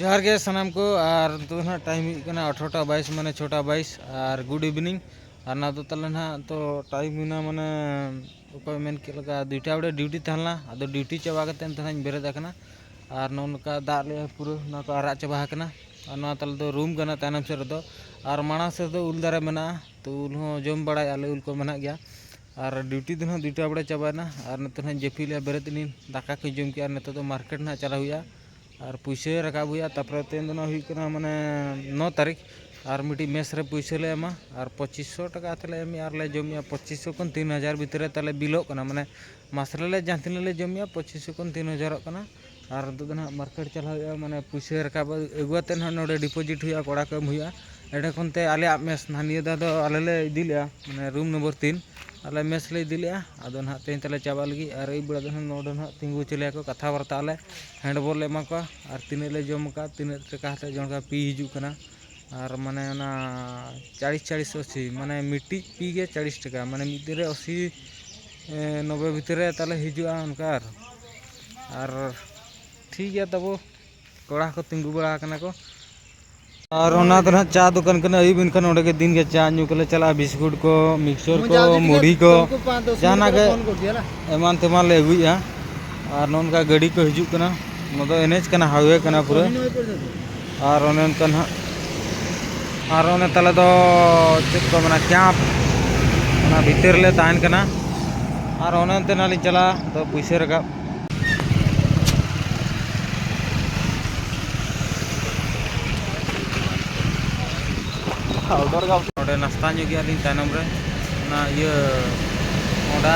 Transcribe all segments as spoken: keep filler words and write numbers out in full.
ᱡᱚᱦᱟᱨ ᱜᱮ ᱥᱟᱱᱟᱢ ᱠᱚ᱾ ᱟᱨ ᱱᱤᱛᱚᱜ ᱫᱚ ᱱᱟᱦᱟᱜ ᱴᱟᱭᱤᱢ ᱦᱩᱭᱩᱜ ᱠᱟᱱᱟ ᱟᱴᱷᱨᱚᱴᱟ ᱵᱟᱭᱤᱥ, ᱢᱟᱱᱮ ᱪᱷᱚᱴᱟ ᱵᱟᱭᱤᱥ᱾ ᱟᱨ ᱜᱩᱰ ᱤᱵᱷᱤᱱᱤᱝ᱾ ᱟᱨ ᱱᱚᱣᱟ ᱫᱚ ᱛᱟᱦᱚᱞᱮ ᱱᱟᱦᱟᱜ ᱛᱚ ᱴᱟᱭᱤᱢ ᱦᱩᱭᱱᱟ, ᱢᱟᱱᱮ ᱚᱠᱚᱭ ᱢᱮᱱ ᱠᱮᱫ ᱞᱮᱠᱟ ᱫᱩᱭᱴᱟ ᱵᱟᱡᱮ ᱰᱤᱭᱩᱴᱤ ᱛᱟᱦᱮᱸ ᱞᱮᱱᱟ᱾ ᱟᱫᱚ ᱰᱤᱭᱩᱴᱤ ᱪᱟᱵᱟ ᱠᱟᱛᱮ ᱱᱤᱛᱚᱜ ᱱᱟᱦᱟᱜ ᱤᱧ ᱵᱮᱨᱮᱫ ᱟᱠᱟᱱᱟ᱾ ᱟᱨ ᱱᱚᱜᱼᱚ ᱱᱚᱝᱠᱟ ᱫᱟᱜ ᱞᱮ ᱯᱩᱨᱟᱹ ᱱᱚᱣᱟ ᱠᱚ ᱟᱨᱟᱜ ᱪᱟᱵᱟ ᱟᱠᱟᱱᱟ᱾ ᱟᱨ ᱱᱚᱣᱟ ᱛᱟᱞᱮ ᱫᱚ ᱨᱩᱢ ᱠᱟᱱᱟ ᱛᱟᱭᱱᱚᱢ ᱥᱮᱫ ᱨᱮᱫᱚ᱾ ᱟᱨ ᱢᱟᱲᱟᱝ ᱥᱮᱫ ᱫᱚ ᱩᱞ ᱫᱟᱨᱮ ᱢᱮᱱᱟᱜᱼᱟ, ᱛᱚ ᱩᱞ ᱦᱚᱸ ᱡᱚᱢ ᱵᱟᱲᱟᱭᱮᱫᱼᱟ ᱞᱮ, ᱩᱞ ᱠᱚ ᱢᱮᱱᱟᱜ ᱜᱮᱭᱟ᱾ ᱟᱨ ᱰᱤᱭᱩᱴᱤ ᱫᱚ ᱱᱟᱦᱟᱜ ᱫᱩᱭᱴᱟ ᱵᱟᱡᱮ ᱪᱟᱵᱟᱭᱮᱱᱟ᱾ ᱟᱨ ᱱᱤᱛᱚᱜ ᱱᱟᱦᱟᱜ ᱤᱧ ᱡᱟᱹᱯᱤᱫ ᱞᱮᱜᱼᱟ, ᱵᱮᱨᱮᱫ ᱮᱱᱟᱹᱧ, ᱫᱟᱠᱟ ᱠᱚᱧ ᱡᱚᱢ ᱠᱮᱜᱼᱟ᱾ ᱟᱨ ᱱᱤᱛᱚᱜ ᱫᱚ ᱢᱟᱨᱠᱮᱴ ᱱᱟᱦᱟᱜ ᱪᱟᱞᱟᱜ ᱦᱩᱭᱩᱜᱼᱟ᱾ ᱟᱨ ᱯᱩᱭᱥᱟᱹ ᱨᱟᱠᱟᱵ ᱦᱩᱭᱩᱜᱼᱟ᱾ ᱛᱟᱨᱯᱚᱨᱮ ᱛᱮᱦᱮᱧ ᱫᱚ ᱱᱟᱦᱟᱜ ᱦᱩᱭᱩᱜ ᱠᱟᱱᱟ ᱢᱟᱱᱮ ᱱᱚ ᱛᱟᱹᱨᱤᱠᱷ᱾ ᱟᱨ ᱢᱤᱫᱴᱤᱡ ᱢᱮᱥ ᱨᱮ ᱯᱩᱭᱥᱟᱹ ᱞᱮ ᱮᱢᱟ, ᱟᱨ ᱯᱚᱸᱪᱤᱥ ᱥᱚ ᱴᱟᱠᱟ ᱛᱮᱞᱮ ᱮᱢᱮᱜᱼᱟ᱾ ᱟᱨ ᱞᱮ ᱡᱚᱢᱮᱜᱼᱟ, ᱯᱚᱸᱪᱤᱥ ᱥᱚ ᱠᱷᱚᱱ ᱛᱤᱱ ᱦᱟᱡᱟᱨ ᱵᱷᱤᱛᱤᱨ ᱨᱮ ᱛᱟᱞᱮ ᱵᱤᱞᱚᱜ ᱠᱟᱱᱟ᱾ ᱢᱟᱱᱮ ᱢᱟᱥ ᱨᱮᱞᱮ ᱡᱟᱦᱟᱸ ᱛᱤᱱᱟᱹᱜ ᱞᱮ ᱡᱚᱢᱮᱜᱼᱟ, ᱯᱚᱸᱪᱤᱥ ᱥᱚ ᱠᱷᱚᱱ ᱛᱤᱱ ᱦᱟᱡᱟᱨᱚᱜ ᱠᱟᱱᱟ᱾ ᱟᱨ ᱱᱤᱛᱚᱜ ᱫᱚ ᱱᱟᱦᱟᱜ ᱢᱟᱨᱠᱮᱴ ᱪᱟᱞᱟᱣ ᱦᱩᱭᱩᱜᱼᱟ, ᱢᱟᱱᱮ ᱯᱩᱭᱥᱟᱹ ᱨᱟᱠᱟᱵ ᱟᱹᱜᱩ ᱠᱟᱛᱮ ᱱᱟᱦᱟᱜ ᱱᱚᱰᱮ ᱰᱤᱯᱚᱡᱤᱴ ᱦᱩᱭᱩᱜᱼᱟ, ᱠᱚᱲᱟ ᱠᱚ ᱮᱢ ᱦᱩᱭᱩᱜᱼᱟ᱾ ᱮᱸᱰᱮ ᱠᱷᱚᱱ ᱛᱮ ᱟᱞᱮᱭᱟᱜ ᱢᱮᱥ ᱱᱟᱦᱟᱜ ᱱᱤᱭᱟᱹ ᱫᱷᱟᱣ ᱫᱚ ᱟᱞᱮ ᱞᱮ ᱤᱫᱤ ᱞᱮᱜᱼᱟ, ᱢᱟᱱᱮ ᱨᱩᱢ ᱱᱚᱢᱵᱚᱨ ᱛᱤᱱ ᱟᱞᱮ ᱢᱮᱥ ᱞᱮ ᱤᱫᱤ ᱞᱮᱜᱼᱟ᱾ ᱟᱫᱚ ᱱᱟᱦᱟᱜ ᱛᱮᱦᱮᱧ ᱛᱟᱞᱮ ᱪᱟᱵᱟᱜ ᱞᱟᱹᱜᱤᱫ᱾ ᱟᱨ ᱟᱹᱭᱩᱵ ᱵᱮᱲᱟ ᱫᱚ ᱱᱟᱦᱟᱜ ᱱᱚᱰᱮ ᱱᱟᱦᱟᱜ ᱛᱤᱸᱜᱩ ᱦᱚᱪᱚ ᱞᱮᱭᱟ ᱠᱚ, ᱠᱟᱛᱷᱟ ᱵᱟᱨᱛᱟ ᱟᱞᱮ, ᱦᱮᱱᱰᱵᱚᱞ ᱞᱮ ᱮᱢᱟ ᱠᱚᱣᱟ᱾ ᱟᱨ ᱛᱤᱱᱟᱹᱜ ᱞᱮ ᱡᱚᱢ ᱟᱠᱟᱫ, ᱛᱤᱱᱟᱹᱜ ᱴᱟᱠᱟ ᱠᱟᱛᱮ ᱡᱚᱱ ᱠᱟ ᱯᱤ ᱦᱤᱡᱩᱜ ᱠᱟᱱᱟ᱾ ᱟᱨ ᱢᱟᱱᱮ ᱚᱱᱟ ᱪᱟᱲᱤᱥ, ᱪᱟᱲᱤᱥ ᱟᱥᱤ, ᱢᱟᱱᱮ ᱢᱤᱫᱴᱤᱡ ᱯᱤ ᱜᱮ ᱪᱟᱲᱤᱥ ᱴᱟᱠᱟ, ᱢᱟᱱᱮ ᱢᱤᱫ ᱫᱤᱱ ᱨᱮ ᱟᱥᱤ, ᱮ, ᱱᱚᱵᱵᱳᱭ ᱵᱷᱤᱛᱤᱨ ᱨᱮ ᱛᱟᱦᱚᱞᱮ ᱦᱤᱡᱩᱜᱼᱟ ᱚᱱᱠᱟ᱾ ᱟᱨ, ᱟᱨ ᱴᱷᱤᱠ ᱜᱮᱭᱟ ᱛᱟᱵᱚ, ᱠᱚᱲᱟ ᱠᱚ ᱛᱤᱸᱜᱩ ᱵᱟᱲᱟ ᱟᱠᱟᱱᱟ ᱠᱚ᱾ ᱟᱨ ᱚᱱᱟ ᱫᱚ ᱱᱟᱦᱟᱜ ᱪᱟ ᱫᱚᱠᱟᱱ ᱠᱟᱱᱟ, ᱟᱹᱭᱩᱵ ᱮᱱᱠᱷᱟᱱ ᱚᱸᱰᱮ ᱜᱮ ᱫᱤᱱ ᱜᱮ ᱪᱟ ᱧᱩ ᱠᱚᱞᱮ ᱪᱟᱞᱟᱜᱼᱟ, ᱵᱤᱥᱠᱩᱴ ᱠᱚ, ᱢᱤᱠᱥᱪᱚᱨ ᱠᱚ, ᱢᱩᱲᱤ ᱠᱚ, ᱡᱟᱦᱟᱱᱟᱜ ᱜᱮ ᱮᱢᱟᱱ ᱛᱮᱢᱟᱱ ᱞᱮ ᱟᱹᱜᱩᱭᱮᱫᱼᱟ᱾ ᱟᱨ ᱱᱚᱜᱼᱚ ᱱᱚᱝᱠᱟ ᱜᱟᱹᱰᱤ ᱠᱚ ᱦᱤᱡᱩᱜ ᱠᱟᱱᱟ, ᱱᱚᱣᱟ ᱫᱚ ᱮᱱ ᱮᱭᱤᱪ ᱠᱟᱱᱟ, ᱦᱟᱭᱣᱮ ᱠᱟᱱᱟ ᱯᱩᱨᱟᱹ᱾ ᱟᱨ ᱚᱱᱮ ᱚᱱᱠᱟ ᱱᱟᱦᱟᱜ, ᱟᱨ ᱚᱱᱮ ᱛᱟᱞᱮ ᱫᱚ ᱪᱮᱫ ᱠᱚ ᱢᱮᱱᱟ, ᱠᱮᱢᱯ, ᱚᱱᱟ ᱵᱷᱤᱛᱤᱨ ᱨᱮᱞᱮ ᱛᱟᱦᱮᱱ ᱠᱟᱱᱟ᱾ ᱟᱨ ᱚᱱᱮ ᱚᱱᱛᱮ ᱱᱟᱦᱟᱜ ᱞᱤᱧ ᱪᱟᱞᱟᱜᱼᱟ, ᱛᱚ ᱯᱩᱭᱥᱟᱹ ᱨᱟᱠᱟᱵ᱾ ᱱᱚᱰᱮ ᱱᱟᱥᱛᱟ ᱧᱚᱜ ᱜᱮᱭᱟ ᱞᱤᱧ ᱛᱟᱭᱱᱚᱢ ᱨᱮ, ᱚᱱᱟ ᱤᱭᱟᱹ ᱚᱸᱰᱟ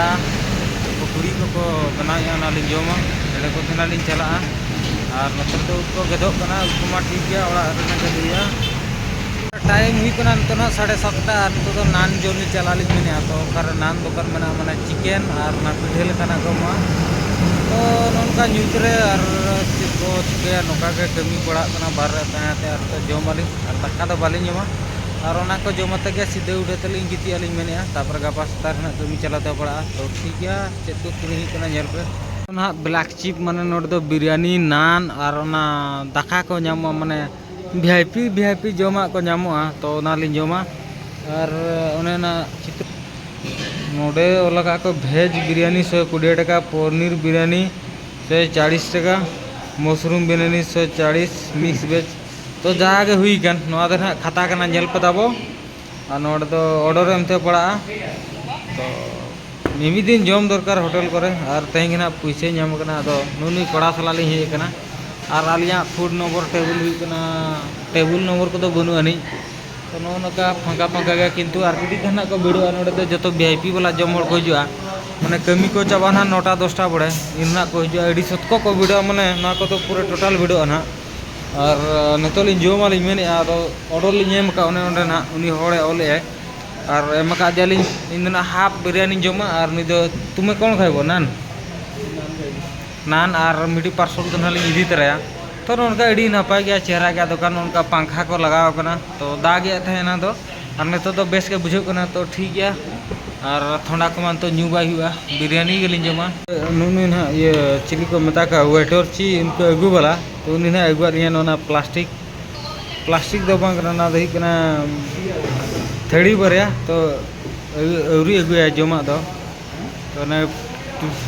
ᱯᱩᱠᱲᱤ ᱠᱚᱠᱚ ᱵᱮᱱᱟᱣᱮᱫᱼᱟ, ᱚᱱᱟ ᱞᱤᱧ ᱡᱚᱢᱟ᱾ ᱱᱚᱰᱮ ᱠᱚ ᱛᱟᱦᱮᱱᱟ ᱞᱤᱧ ᱪᱟᱞᱟᱜᱼᱟ᱾ ᱟᱨ ᱱᱚᱛᱮ ᱨᱮᱫᱚ ᱩᱫ ᱠᱚ ᱜᱮᱫᱚᱜ ᱠᱟᱱᱟ, ᱩᱫ ᱠᱚᱢᱟ ᱴᱷᱤᱠ ᱜᱮᱭᱟ, ᱚᱲᱟᱜ ᱨᱮ ᱜᱮᱫ ᱦᱩᱭᱩᱜᱼᱟ᱾ ᱴᱟᱭᱤᱢ ᱦᱩᱭᱩᱜ ᱠᱟᱱᱟ ᱱᱤᱛᱚᱜ ᱱᱟᱜ ᱥᱟᱲᱮ ᱥᱟᱛᱴᱟ, ᱟᱨ ᱱᱤᱛᱚᱜ ᱫᱚ ᱱᱟᱱ ᱡᱚᱢ ᱞᱤᱧ ᱪᱟᱞᱟᱜ ᱞᱤᱧ ᱢᱮᱱᱮᱫᱼᱟ᱾ ᱛᱚ ᱚᱠᱟᱨᱮ ᱱᱟᱱ ᱫᱚᱠᱟᱱ ᱢᱮᱱᱟᱜᱼᱟ, ᱢᱟᱱᱮ ᱪᱤᱠᱮᱱ ᱟᱨ ᱚᱱᱟ ᱯᱤᱴᱷᱟᱹ ᱞᱮᱠᱟᱱᱟᱜ ᱠᱚ ᱮᱢᱚᱜᱼᱟ᱾ ᱛᱚ ᱱᱚᱝᱠᱟ ᱧᱩᱛ ᱨᱮ ᱟᱨ ᱪᱮᱫ ᱠᱚ ᱪᱤᱠᱟᱹᱭᱟ, ᱱᱚᱝᱠᱟ ᱜᱮ ᱠᱟᱹᱢᱤ ᱯᱟᱲᱟᱜ ᱠᱟᱱᱟ ᱵᱟᱨ ᱨᱮ ᱛᱟᱦᱮᱸ ᱛᱮ, ᱟᱨ ᱱᱤᱛᱚᱜ ᱡᱚᱢ ᱟᱹᱞᱤᱧ ᱟᱨ ᱫᱟᱠᱟ ᱫᱚ ᱵᱟᱹᱞᱤᱧ ᱡᱚᱢᱟ᱾ ᱟᱨ ᱚᱱᱟ ᱠᱚ ᱡᱚᱢ ᱟᱛᱮ ᱜᱮ ᱥᱤᱫᱷᱟᱹ ᱩᱰᱟᱹ ᱛᱮᱞᱤᱧ ᱜᱤᱛᱤᱡ ᱟᱹᱞᱤᱧ ᱢᱮᱱᱮᱫᱼᱟ᱾ ᱛᱟᱨᱯᱚᱨᱮ ᱜᱟᱯᱟ ᱥᱮᱛᱟᱜ ᱨᱮ ᱱᱟᱜ ᱠᱟᱹᱢᱤ ᱪᱟᱞᱟᱣ ᱛᱮ ᱯᱟᱲᱟᱜᱼᱟ᱾ ᱛᱚ ᱴᱷᱤᱠ ᱜᱮᱭᱟ, ᱪᱮᱫ ᱠᱚ ᱠᱤᱨᱤᱧ ᱦᱩᱭᱩᱜ ᱠᱟᱱᱟ ᱧᱮᱞ ᱯᱮ᱾ ᱱᱟᱦᱟᱜ ᱵᱞᱮᱠ ᱪᱤᱯ, ᱢᱟᱱᱮ ᱱᱚᱰᱮ ᱫᱚ ᱵᱤᱨᱭᱟᱱᱤ, ᱱᱟᱱ ᱟᱨ ᱚᱱᱟ ᱫᱟᱠᱟ ᱠᱚ ᱧᱟᱢᱚᱜᱼᱟ, ᱢᱟᱱᱮ ᱵᱷᱤ I P V I P ᱡᱚᱢᱟᱜ ᱠᱚ ᱧᱟᱢᱚᱜᱼᱟ, ᱛᱚ ᱚᱱᱟᱞᱤᱧ ᱡᱚᱢᱟ᱾ ᱟᱨ ᱚᱱᱮ ᱚᱱᱟ ᱪᱤᱛᱨᱚ ᱱᱚᱰᱮ ᱚᱞ ᱟᱠᱟᱫ ᱠᱚ ᱵᱷᱮᱡᱽ ᱵᱤᱨᱭᱟᱱᱤ ᱥᱚᱭ ᱠᱩᱲᱤ ᱴᱟᱠᱟ, ᱯᱚᱱᱤᱨ ᱵᱤᱨᱭᱟᱱᱤ ᱥᱚᱭ ᱪᱟᱲᱤᱥ ᱴᱟᱠᱟ, ᱢᱟᱥᱨᱩᱢ ᱵᱤᱨᱭᱟᱱᱤ ᱥᱚᱭ ᱪᱟᱲᱤᱥ, ᱢᱤᱠᱥ ᱵᱷᱮᱡᱽ᱾ ᱛᱚ ᱡᱟᱜᱮ ᱦᱩᱭ ᱟᱠᱟᱱ, ᱱᱚᱣᱟ ᱫᱚ ᱱᱟᱦᱟᱜ ᱠᱷᱟᱛᱟ ᱠᱟᱱᱟ, ᱧᱮᱞ ᱯᱮ ᱛᱟᱵᱚ᱾ ᱟᱨ ᱱᱚᱰᱮ ᱫᱚ ᱚᱰᱟᱨ ᱮᱢ ᱛᱮ ᱯᱟᱲᱟᱜᱼᱟ᱾ ᱛᱚ ᱢᱤᱢᱤᱫ ᱫᱤᱱ ᱡᱚᱢ ᱫᱚᱨᱠᱟᱨ ᱦᱳᱴᱮᱞ ᱠᱚᱨᱮ, ᱟᱨ ᱛᱮᱦᱮᱧ ᱜᱮ ᱱᱟᱦᱟᱜ ᱯᱩᱭᱥᱟᱹ ᱧᱟᱢ ᱠᱟᱱᱟ, ᱟᱫᱚ ᱱᱩᱭ ᱱᱩᱭ ᱠᱚᱲᱟ ᱥᱟᱞᱟᱜ ᱞᱤᱧ ᱦᱮᱡ ᱟᱠᱟᱱᱟ᱾ ᱟᱨ ᱟᱹᱞᱤᱧᱟᱜ ᱯᱷᱩᱰ ᱱᱚᱢᱵᱚᱨ ᱴᱮᱵᱤᱞ ᱦᱩᱭᱩᱜ ᱠᱟᱱᱟ, ᱴᱮᱵᱤᱞ ᱱᱚᱢᱵᱚᱨ ᱠᱚᱫᱚ ᱵᱟᱹᱱᱩᱜ ᱟᱹᱱᱤᱡ᱾ ᱛᱚ ᱱᱚᱜᱼᱚ ᱱᱚᱝᱠᱟ ᱯᱷᱟᱸᱠᱟ ᱯᱷᱟᱸᱠᱟ ᱜᱮᱭᱟ, ᱠᱤᱱᱛᱩ ᱟᱨ ᱡᱩᱫᱤ ᱡᱟᱦᱟᱱᱟᱜ ᱠᱚ ᱵᱷᱤᱲᱚᱜᱼᱟ, ᱱᱚᱰᱮ ᱫᱚ ᱡᱚᱛᱚ ᱵᱷᱤ ᱟᱭ ᱯᱤ ᱵᱟᱞᱟ ᱡᱚᱢ ᱦᱚᱲ ᱠᱚ ᱦᱤᱡᱩᱜᱼᱟ, ᱢᱟᱱᱮ ᱠᱟᱹᱢᱤ ᱠᱚ ᱪᱟᱵᱟᱜᱼᱟ ᱱᱟᱦᱟᱜ ᱱᱚᱴᱟ ᱫᱚᱥᱴᱟ ᱵᱟᱲᱮ, ᱤᱱ ᱱᱟᱦᱟᱜ ᱠᱚ ᱦᱤᱡᱩᱜᱼᱟ, ᱟᱹᱰᱤ ᱥᱚᱛᱠᱚ ᱠᱚ ᱵᱷᱤᱲᱚᱜᱼᱟ, ᱢᱟᱱᱮ ᱱᱚᱣᱟ ᱠᱚᱫᱚ ᱯᱩᱨᱟᱹ ᱴᱳᱴᱟᱞ ᱵᱷᱤᱲᱚᱜᱼᱟ ᱱᱟᱦᱟᱜ᱾ ᱟᱨ ᱱᱤᱛᱚᱜ ᱞᱤᱧ ᱡᱚᱢᱟᱞᱤᱧ ᱢᱮᱱᱮᱫᱼᱟ, ᱟᱫᱚ ᱚᱰᱟᱨ ᱞᱤᱧ ᱮᱢ ᱟᱠᱟᱫ ᱚᱱᱮ ᱚᱸᱰᱮ ᱱᱟᱦᱟᱜ, ᱩᱱᱤ ᱦᱚᱲᱮ ᱚᱞᱮᱫᱼᱟᱭ, ᱟᱨ ᱮᱢ ᱟᱠᱟᱫ ᱫᱮᱭᱟᱞᱤᱧ ᱤᱧ ᱫᱚ ᱱᱟᱦᱟᱜ ᱦᱟᱯ ᱵᱤᱨᱭᱟᱱᱤᱧ ᱡᱚᱢᱟ, ᱟᱨ ᱱᱩᱭ ᱫᱚ ᱛᱩᱢᱮ ᱠᱚᱱ ᱠᱷᱟᱭᱵᱚ ᱱᱟᱱ ᱱᱟᱱ ᱟᱨ ᱢᱤᱫᱴᱤᱡ ᱯᱟᱨᱥᱚᱞ ᱫᱚ ᱱᱟᱦᱟᱜ ᱞᱤᱧ ᱤᱫᱤ ᱛᱚᱨᱟᱭᱟ᱾ ᱛᱚ ᱱᱚᱝᱠᱟ ᱟᱹᱰᱤ ᱱᱟᱯᱟᱭ ᱜᱮᱭᱟ, ᱪᱮᱦᱨᱟ ᱜᱮᱭᱟ ᱫᱚᱠᱟᱱ, ᱱᱚᱝᱠᱟ ᱯᱟᱝᱠᱷᱟ ᱠᱚ ᱞᱟᱜᱟᱣ ᱠᱟᱱᱟ, ᱛᱚ ᱫᱟᱜ ᱮᱫ ᱛᱟᱦᱮᱸᱱᱟ ᱫᱚ, ᱟᱨ ᱱᱤᱛᱚᱜ ᱫᱚ ᱵᱮᱥ ᱜᱮ ᱵᱩᱡᱷᱟᱹᱜ ᱠᱟᱱᱟ, ᱛᱚ ᱴᱷᱤᱠ ᱜᱮᱭᱟ᱾ ᱟᱨ ᱛᱷᱚᱱᱰᱟ ᱠᱚᱢᱟ ᱱᱤᱛᱚᱜ ᱧᱩ ᱵᱟᱭ ᱦᱩᱭᱩᱜᱼᱟ, ᱵᱤᱨᱭᱟᱱᱤ ᱜᱮᱞᱤᱧ ᱡᱚᱢᱟ᱾ ᱱᱩᱜᱼᱩ ᱱᱩᱭ ᱱᱟᱦᱟᱜ ᱤᱭᱟᱹ ᱪᱤᱞᱤ ᱠᱚ ᱢᱮᱛᱟ ᱠᱚᱣᱟ, ᱣᱮᱴᱟᱨ ᱪᱤ ᱩᱱᱠᱩ ᱟᱹᱜᱩ ᱵᱟᱞᱟ, ᱛᱚ ᱩᱱᱤ ᱱᱟᱦᱟᱜ ᱟᱹᱜᱩᱣᱟᱫ ᱞᱤᱧᱟ ᱱᱚᱣᱟ ᱯᱞᱟᱥᱴᱤᱠ, ᱯᱞᱟᱥᱴᱤᱠ ᱫᱚ ᱵᱟᱝ ᱠᱟᱱᱟ, ᱚᱱᱟ ᱫᱚ ᱦᱩᱭᱩᱜ ᱠᱟᱱᱟ ᱛᱷᱟᱹᱨᱤ ᱵᱟᱨᱭᱟ, ᱛᱚ ᱟᱹᱣ-, ᱟᱹᱣᱨᱤ ᱟᱹᱜᱩᱭᱟ ᱡᱚᱢᱟᱜ ᱫᱚ᱾ ᱛᱚ ᱚᱱᱮ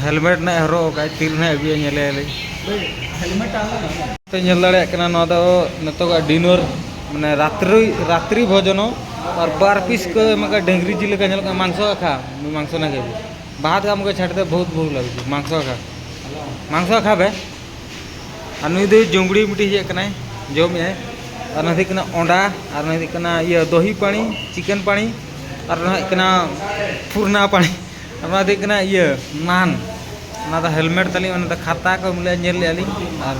ᱦᱮᱞᱢᱮᱴ ᱱᱟᱜ ᱦᱚᱨᱚᱜ ᱟᱠᱟᱫ, ᱛᱤᱨᱮ ᱱᱟᱜ ᱟᱹᱜᱩᱭᱟ ᱧᱮᱞᱮᱭᱟᱞᱤᱧ᱾ ᱯᱮ ᱧᱮᱞ ᱫᱟᱲᱮᱭᱟᱜ ᱠᱟᱱᱟ, ᱱᱚᱣᱟ ᱫᱚ ᱱᱤᱛᱚᱜᱟᱜ ᱰᱤᱱᱟᱨ, ᱢᱟᱱᱮ ᱨᱟᱛᱨᱤ, ᱨᱟᱛᱨᱤ ᱵᱷᱳᱡᱚᱱᱚ᱾ ᱟᱨ ᱵᱟᱨ ᱯᱤᱥ ᱠᱚ ᱮᱢ ᱟᱠᱟᱫ, ᱰᱟᱹᱝᱨᱤ ᱡᱤᱞ ᱞᱮᱠᱟ ᱧᱮᱞᱚᱜ ᱠᱟᱱᱟ, ᱢᱟᱝᱥᱚ ᱟᱠᱷᱟ, ᱢᱟᱝᱥᱚ ᱱᱟᱜᱮ᱾ ᱵᱟᱦᱟᱛ ᱠᱟᱢ ᱠᱚ ᱪᱷᱟᱴ ᱫᱮ, ᱵᱚᱦᱩᱛ ᱵᱷᱩᱠ ᱞᱟᱜᱩᱪᱷᱮ, ᱢᱟᱝᱥᱚ ᱟᱠᱷᱟ, ᱢᱟᱝᱥᱚ ᱟᱠᱷᱟ ᱵᱮ᱾ ᱟᱨ ᱱᱩᱭ ᱫᱚ ᱡᱚᱝᱜᱽᱲᱤ ᱢᱤᱫᱴᱤᱡ ᱦᱮᱡ ᱟᱠᱟᱱᱟᱭ, ᱡᱚᱢᱮᱜᱼᱟᱭ᱾ ᱟᱨ ᱱᱚᱣᱟ ᱫᱚ ᱦᱩᱭᱩᱜ ᱠᱟᱱᱟ ᱚᱸᱰᱟ, ᱟᱨ ᱱᱚᱣᱟ ᱫᱚ ᱦᱩᱭᱩᱜ ᱠᱟᱱᱟ ᱤᱭᱟᱹ ᱫᱚᱦᱤ ᱯᱟᱹᱱᱤ, ᱪᱤᱠᱮᱱ ᱯᱟᱹᱱᱤ, ᱟᱨ ᱱᱚᱣᱟ ᱦᱩᱭᱩᱜ ᱠᱟᱱᱟ ᱯᱷᱩᱨᱱᱟ ᱯᱟᱹᱱᱤ, ᱟᱨ ᱱᱚᱣᱟ ᱫᱚ ᱦᱩᱭᱩᱜ ᱠᱟᱱᱟ ᱤᱭᱟᱹ ᱱᱟᱱ᱾ ᱚᱱᱟ ᱫᱚ ᱦᱮᱞᱢᱮᱴ ᱛᱟᱹᱞᱤᱧ, ᱚᱱᱟ ᱫᱚ ᱠᱷᱟᱛᱟ ᱠᱚ ᱵᱚᱞᱮ ᱧᱮᱞ ᱞᱮᱜᱼᱟ ᱞᱤᱧ᱾ ᱟᱨ